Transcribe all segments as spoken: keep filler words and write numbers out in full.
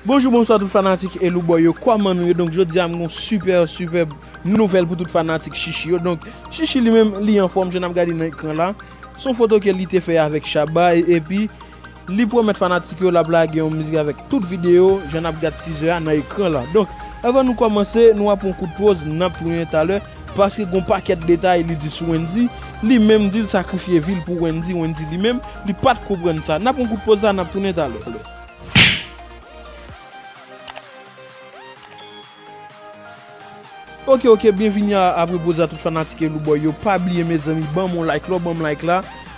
Bonjou, bonswa tout fanatik Elouboy yo, kòman nou ye? Donk jodi a m gon sipè, sipè nouvèl pou tout fanatik Chichi yo. Donk Chichi li menm, li anfòm, jan n ap gade nan ekran la. Se yon foto ke li te fè avèk Shabba, e, epi li pwomèt fanatik yo l ap lage yon mizik avèk tout videyo, jan n ap gad teaser a nan ekran la. Donk, anvan nou kòmanse, nou ap pran kout poz, n ap tounen talè, paske gon pakèt detay li di sou Wendyy, li menm di l sakrifye vi l pou Wendyy, Wendyy li menm, li pa t konprann sa. N ap pran kout poz sa, n ap tounen talè. Ok, ok, byenvini a, apre poz a tout fanatik Elouboy yo. Pa bliye, mezanmi, ban m yon like, lè w ban m like la,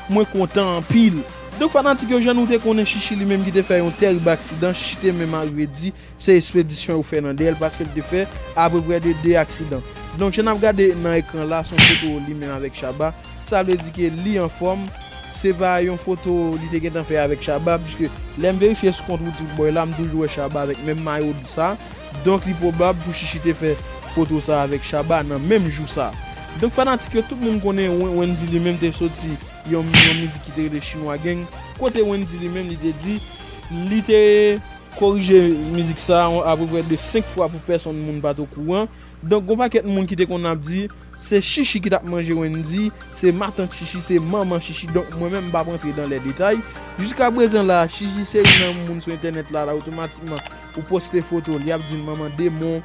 mwen kontan anpil. Donk, fanatik yo, jan nou te konnen Chichi li menm ki te fè yon tèrib aksidan, Chichi te menm arive di se espedisyon yo fè nan dèyè l, paske l te fè apeprè de de aksidan. Donk, jan n ap gade nan ekran la, se yon foto li menm avèk Shabba. Sa vle di ke li anfòm. Se pa yon foto li te gentan fè avèk Shabba, piske lè m verifye sou kont Woodtrip Boy la, m toujou wè Shabba avèk menm mayo sa. Donk, li pwobab pou Chichi te fè foto sa avèk Shabba nan menm jou sa. Donk, fanatik yo, tout moun konnen Wen-, Wendyy li menm te soti yon, yon mizik ki te rele Chinwa Gang, kote Wendyy li menm li te di, li te korije mizik sa apeprè de senk fwa pou pèsonn moun pa t okouran. Donk, gon pakèt moun ki te konn ap di, se Chichi ki t ap manje Wendyy, se matant Chichi, se manman Chichi. Donk, mwen menm, m p ap rantre dan lè detay. Jiska prezan la, Chichi se youn nan moun sou entènèt la, la, otomatikman, ou poste foto l, y ap di l manman demon,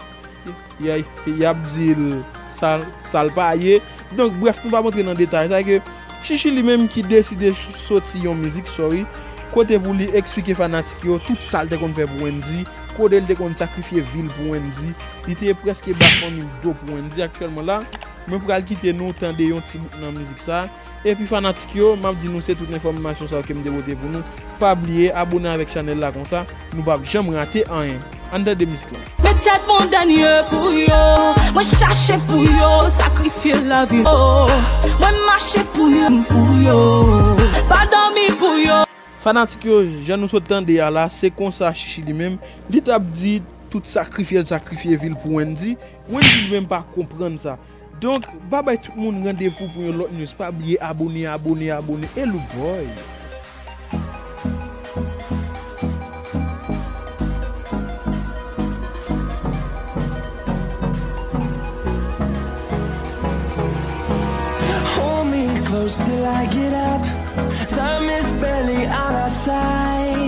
y a, y ap di l sa, sa l pa ye. Donk, brèf, nou p ap rantre nan detay. Sa ke Chichi li menm ki deside soti yon mizik, sorry, kote pou li eksplike fanatik yo tout sa l te konn fè pou Wendyy, kote l te konn sakrifye vi l pou Wendyy, li te prèske ba fanmi l do pou Wendyy. Aktyèlman la, mwen pral kite nou tande yon ti bout nan mizik sa. Epi fanatik yo, m ap di nou se tout enfòmasyon sa yo ke m te pote pou nou. Pa bliye abone avèk chanèl la, konsa nou p ap janm rate anyen. Ann tande mizik la. Petèt mwen dènye pou yo, mwen chache pou yo, sakrifye lavi yo. Mwen mache pou yo, pou yo, pa dòmi pou yo. Fanatik yo, jan nou sot tande a la, se konsa Chichi li menm, li t ap di tout sakrifye l sakrifye vi l pou Wendyy. Wendyy li menm pa konprann sa. Donk, babay tout moun, randevou pou yon lòt news. Pa bliye abone, abone, abone. Elouboy. Hold me close till I get up. Time is barely on our side.